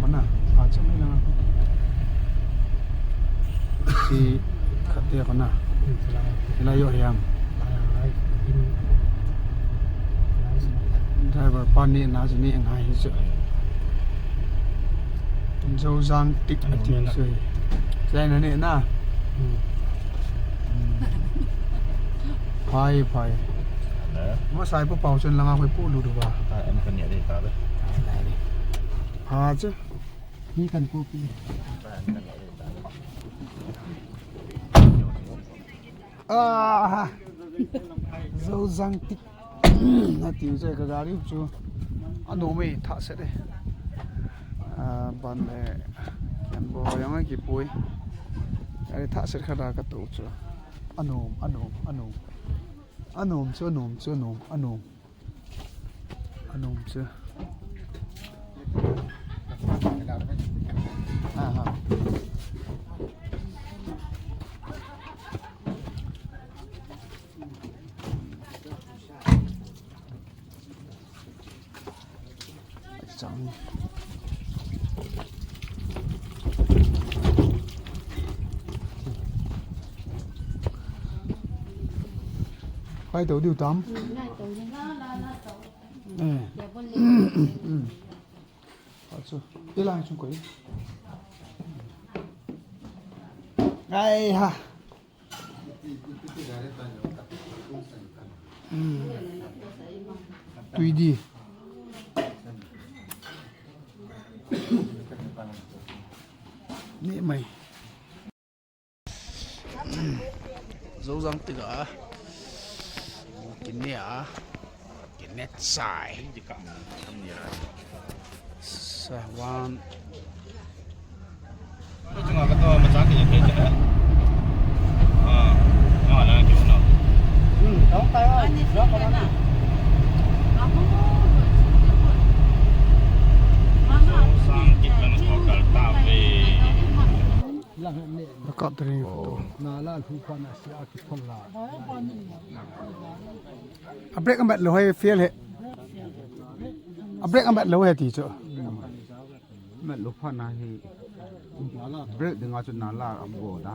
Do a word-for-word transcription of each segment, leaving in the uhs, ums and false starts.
kona. Pha chu mai langa. Si khat te kona. Hilai yo hiam. Driver pa nehna chu neh ngai hi chu. Zozang tik ati chu hi. Chai na nehna. Phai, phai. Masai pa pau chun langa khoi pu lu du ba. Pha chu. Hi kan copy. Ah, Zozang tik. Atiu chu ka gari chu. Anom e, thah set e. Ah, ban le. Kan bo yang a kipui. Gari thah set kha da ka tu chu. Anom, anom, anom. Anom chu, anom chu, anom, anom. Anom chu. Aha. Chang. Khai to diu tam. Khai to diu. Eh. Hmm. Achu. Ilang chung koi. Ai ha. Hmm. Tui di. Ni mai. Zozang tik a. Kine a. Kine chai. Sawan. Nakap tadi foto. A brake amat lou hai fail he. A brake amat lou hai ti chu. Amat lou phat na hi. Brake dinga chu nala a bo da.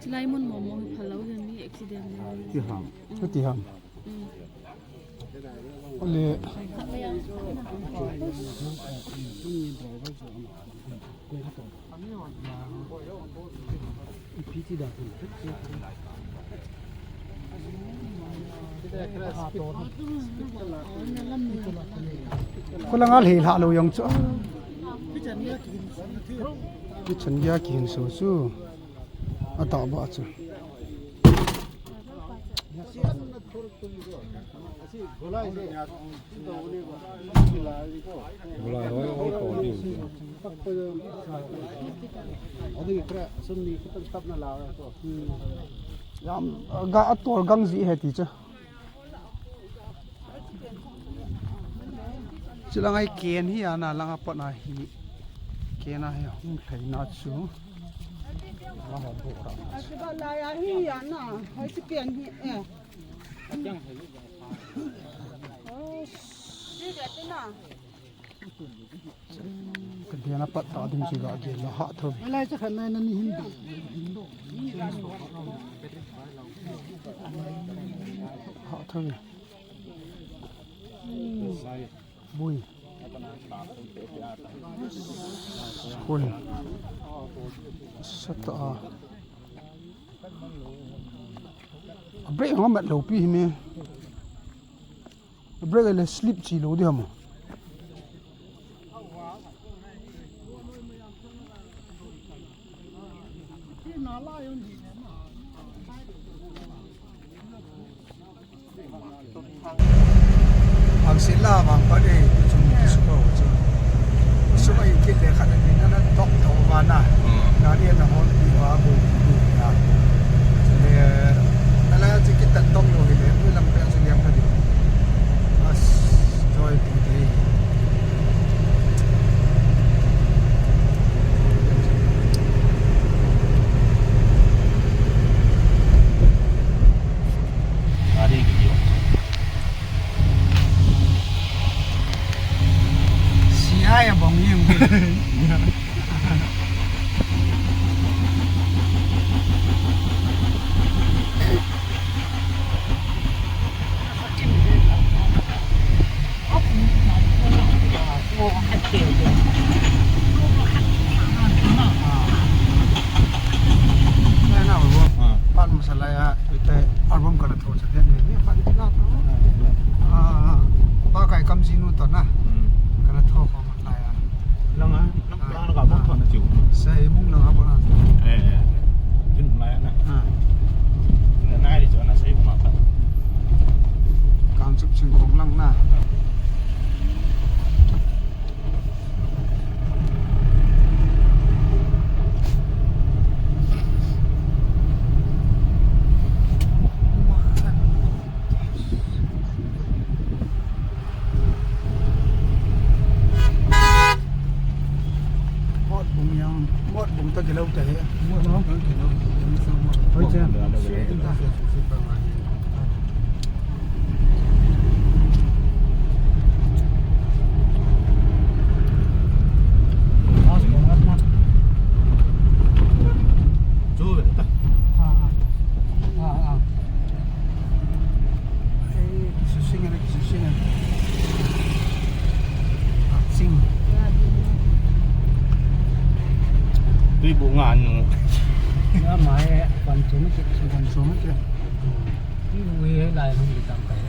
Chilai mun mo mo hi phalou hi mi accident le. Ti ham. Ti ham. Mm. Le. Kholanga lhei lha lou jong chu. Kitchen gei a kihin so chu. Atah ba chu. Jam, ga atol gang ji he ti chu. Chulang a hi ken hi ana lang a pat na hi. Ken a hi hung lhai na chu. Lang a bo ra. Achu ba la ya hi ana. Hoi chu ken hi e. Ka dia na pat ta ding chu ga dia na ha tho. Lai cha khan na ni hin. Ha tho. Bui. Koi. Sata. A brake hong mat lou pi hi me. A brake le slip chi lou di ham. Ang sila bang pa de, chung ki suka ho chu. Suka in kit le khat le na na tok tho ba na. Hmm. Gari na hon pi ba bu bu na. Le, ala chi kit tan tok lo hi le, tu lam pe chu liam kha di. As, joy pi de. Gari ki yo. Si ai a bong yung. Album kana tho cha ni, ni pa ni na tho. Ah, pa kai kam ji nu to na. Hmm. Kana tho ko ma lai a. Lang a, lang a ka bong tho na chiu. Sai mung lang a bo na. Eh, eh. Kin lai na. Ah. Na nai di cho na sai mung a pa. Kang chup ching kong lang na. Mot bung yang, mot bung ta gilo ta he. Mot no? Gilo. Hoi cha. Tui bu nga anu. Nga mai, pan chu ma ke, pan chu ma ke. Tui bu he lai hung di tam kai.